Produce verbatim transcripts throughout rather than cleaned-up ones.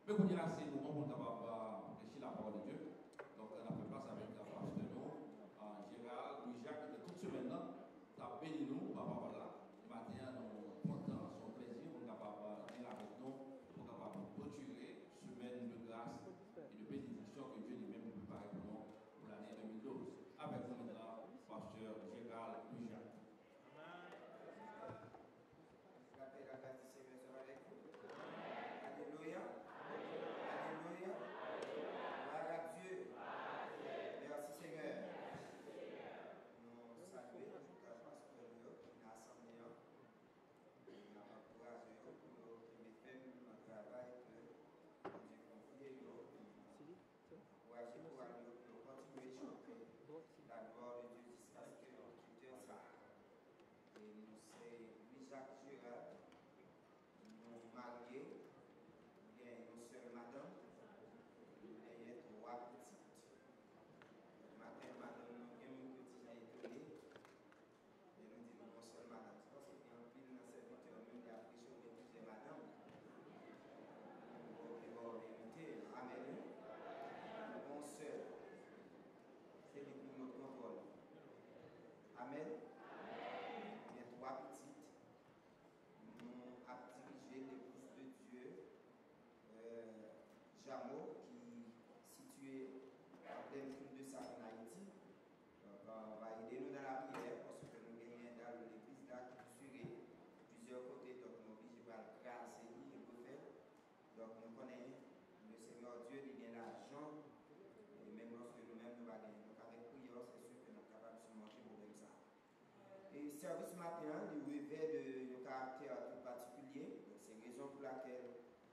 Men kounye a, se moman pou nou kapab, euh, reflechi la parole de Dieu. Donk, n ap fè plas avèk, euh, pastè nou, euh, Gérald Louis Jacques, ki tout semèn nan, t ap beni nou pa pawòl la. Maten an, nou kontan, se yon plezi pou nou kapab, euh, gen avèk nou, pou kapab klotire semèn de grâce et de bénédiction que Dieu lui-même prépare pour nous pour l'année deux mille douze. Avèk nou mentnan, pastè Gérald Louis Jacques. Amen. La paix et la grâce du Seigneur soit avec vous. Alléluia. Alléluia. Gloire à Dieu. Merci Seigneur. Nou salye tout pastè yo ki nan asanble an. N ap ankouraje yo pou yo kenbe fèm nan travay ke Bondye konfye yo. Ankouraje kowal yo pou yo kontinye chante la gloire de Dieu jiskaske yo kite sa. E nou se Louis Jacques Gérard, nou marye, nou gen yon sèl madanm, nou genyen twa pitit. Maten, madanm nou gen moun ki ti jan etone, men nou di nou gon sèl madanm. Se paske gen anpil nan sèvitè yo menm lè y ap preche yo gen plizyè madanm. Bon, se bon verite. Amèn, wi. Nou gon sèl. Se li ki nan kontwòl. Amèn. Gen twa pitit. Nou ap dirije Legliz de Dye, euh, Jamo, ki sitiye an plen Île de Sable, an Ayiti. Donk, euh, va ede nou nan lapriyè, paske nou genyen dan legliz la ki fisire plizyè kote, donk nou oblije pral kraze li e refè. Donk, nou konnen le Seigneur Dieu, li gen lajan, e menm lòske nou menm nou pa genyen. Donk, avèk priyè, se si ke n ap kapab simonte pwoblèm sa a. E sèvis maten an, li revè de yon karaktè tou patikilye. Donk, se rezon pou lakèl,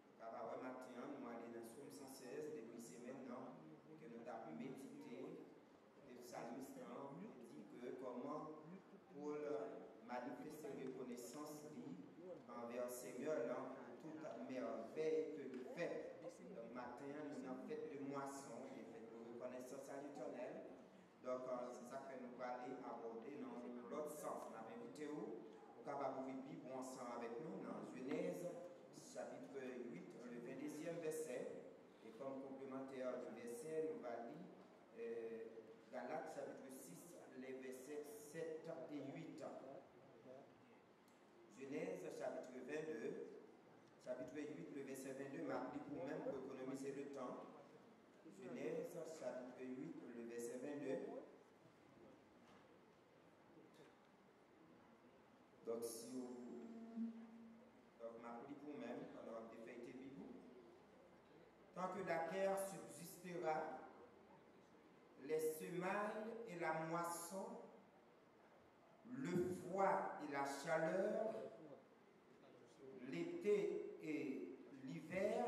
ou ka pa wè maten an, nou ale nan Sòm san sèz depi semèn nan, ke nou t ap medite, kote psalmis lan te di ke kòman pou l manifeste rekonesans li anvè Senyè lan pou tout mèvèy ke li fè. Donk, maten an, nou nan fèt de mwason, e fèt de rekonesans a Letènèl. Donk, euh, se sa k fè nou prale abòde nan yon lòt sans. N ap envite w, ou kapab ouvri Bib ou ansanm avèk nou nan Jenèz, chapit uit, le venndeziyèm vèsè. E kòm konplemantè de vèsè, nou va li, euh, Galat, chapit sis, le vèsè sèt e uit. Jenèz, chapit vennde, chapit uit, le vèsè vennde, m ap li pou mwen, pou ekonomize le tan. Jenèz, chapit uit, le vèsè vennde. Donk, si w, donk, m ap li pou mwen, pandan w ap defèyte Bib ou. Tant que la terre subsistera, les semailles et la moisson, le froid et la chaleur, l'été et l'hiver,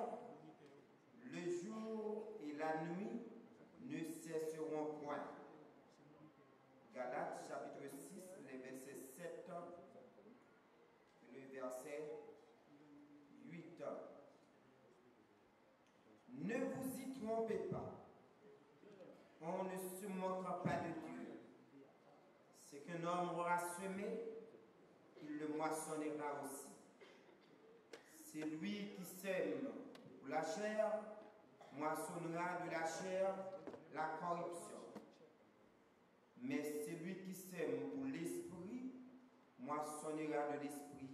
le jour et la nuit ne cesseront point. Galates chapitre six, les versets sept et le verset huit. Ne vous y trompez pas. On ne se moquera pas de Dieu. Ce qu'un homme aura semé, il le moissonnera aussi. Celui qui sème pour la chair moissonnera de la chair la corruption. Mais celui qui sème pour l'esprit moissonnera de l'esprit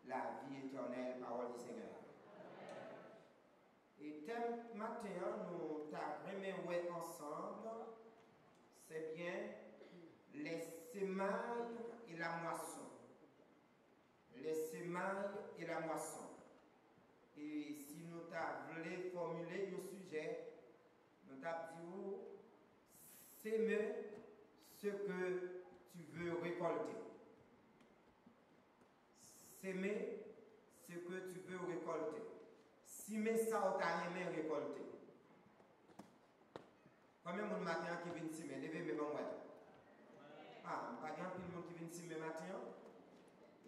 la vie éternelle. Parole du Seigneur. E tèm maten an, nou ta renmen wè ansanm, se byen les semailles et la moisson. Les semailles et la moisson. E si nou ta vle fòmile yon sijè, nou t ap di w, sème ce que tu veux récolter. Semer ce que tu veux récolter. Simen sa w ta renmen rekòlte. Konbyen moun maten an ki vin simen? Leve men ban m wè. Ah, m pa gen anpil moun ki vin simen maten an.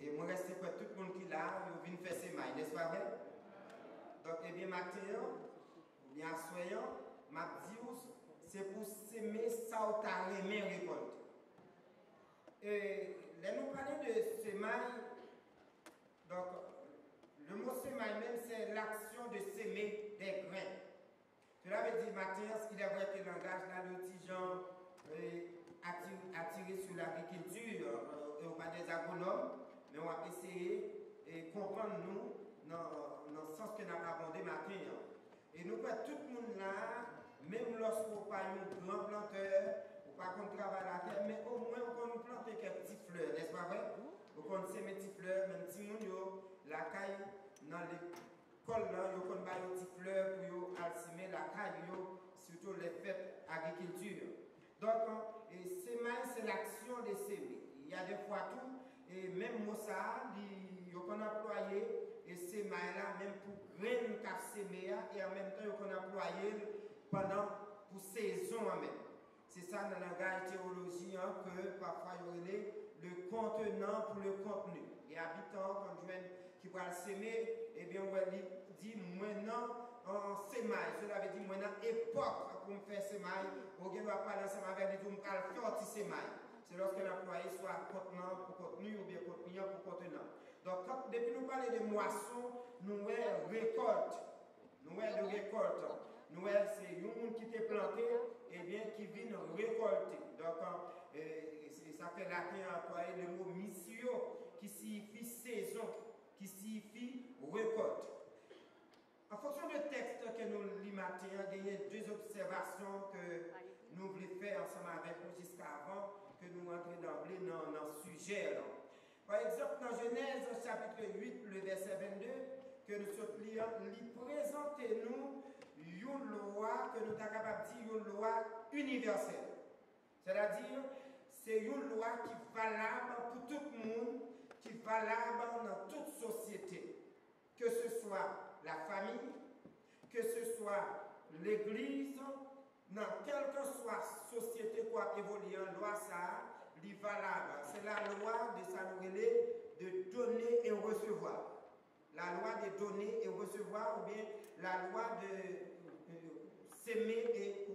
E mwen rete kwè tout moun ki la, yo vin fè semay, nèspa vre? Donk, ebyen, maten an, oubyen aswè an, m ap di w, se pou w semen sa w ta renmen rekòlte. E lè nou pale de semay, donk, le mot semay menm, se l'action de semer des Maten an, il est vrai que langaj la, li ti jan, eh, ati-, atire sou lagrikilti, eh, e ou pa dè agwonòm, men w ap eseye, eh, konprann nou nan, nan sans ke n ap abòde maten an. E nou kwè tout moun la, menm lòske w pa yon gran plantè, ou pa konn travay latè, men omwen ou konn plante kèk ti flè, nèspa vre? Ou konn seme ti flè, menm timoun yo, lakay, nan lekòl lan, yo konn ba yo ti flè pou yo al simen lakay yo, sitou lè fèt agrikilti. Donk, e, semay, c'est l'action de semer. Il y a des fois tou, e, menm mo sa a, li, yo konn anplwaye, e, semay la, menm pou grenn k ap seme a, e an menm tan, yo konn anplwaye l pandan, pou sezon an menm. Se sa nan langaj teyoloji an ke pafwa yo rele le contenant pour le contenu. E abitan an konn jwenn ki pral seme, ebyen, ou wè li di, mwen nan, an, semay. Sela vle di, mwen nan epòk pou m fè semay. Ou gen dwa pale ansanm avè li, di w, m pral fè yon ti semay. Se lòske l anplwaye swa kontenan pou kontni oubyen kontni an pou kontenan. Donk, kan, depi nou pale de mwason, nou wè rekòlt. Nou wè de rekòlt. Nou wè se yon moun ki te plante, ebyen, ki vin rekòlte. Donk, e, e, e sa fè laten an anplwaye le mo missio, ki siyifi sezon, ki siyifi rekòlt. An fonksyon de tèks ke nou li maten an, genyen de obsèvasyon ke nou vle fè ansanm avèk nou jiskavan ke nou rantre danble nan, nan sijè lan. Pa egzanp, nan Jenèz chapit uit, le vèsè vennde, ke nou sot li an, li prezante nou yon lwa ke nou ta kapab di yon lwa inivèsèl. Sètadi, se yon lwa ki valab pou tout moun, ki valab nan tout sosyete. Ke se swa lafanmi, ke se swa legliz, nan kèlkanswa sosyete ke w ap evolye an, lwa sa a, li valab. Se la lwa de sa nou rele de donner et recevoir. La loi de donner et recevoir, oubyen la lwa de, euh, semen e